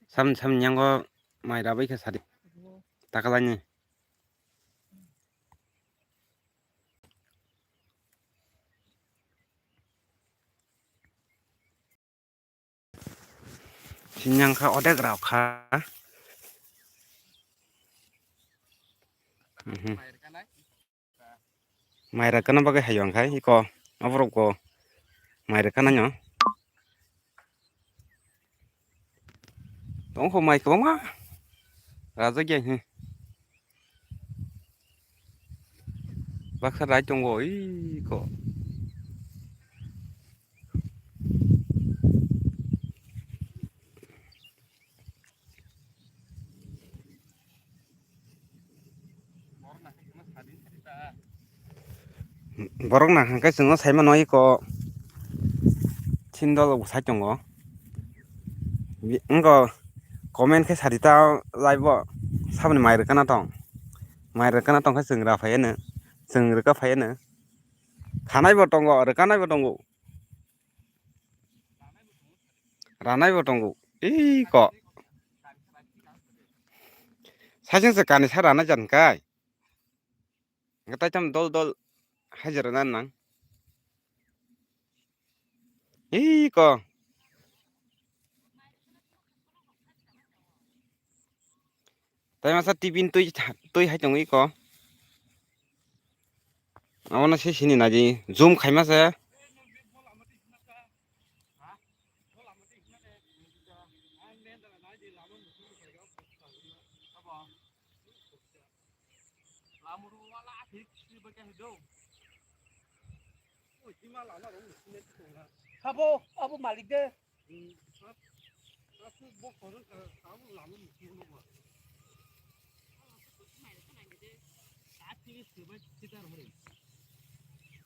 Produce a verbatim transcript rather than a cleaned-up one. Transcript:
Sam sam nyango mai rabai khe sadi. Takalaini. Sinyang kha odek rao kha. Mhm. Mai rwkana bagwi hayo ang khai iko. Aborok go mai rwkana nyo. Tongkho mai kwbangma. Rajak ya hi. Baksa rai tongo iko. Borok nang hwnkhe chwngno saimano iko. Sindol bo sai tongo. Bi-, wngkho comment khe sadi ta live o. Saboni mai rwkana tong. Mai rwkana tong khe chwng ra phaiya no. Chwng rwka phaiya no. Khanai bo tongo, rwkanai bo tongo. Ranai bo tongo. Iko. Saichung se kani sa ranai jan kai. Taitam dol dol hajira nan nang. Iko. Tai masa tibin twi tha-, twi hai tongo iko. Abono se sini naidi zoom khaima se. Sabo, abo malik de.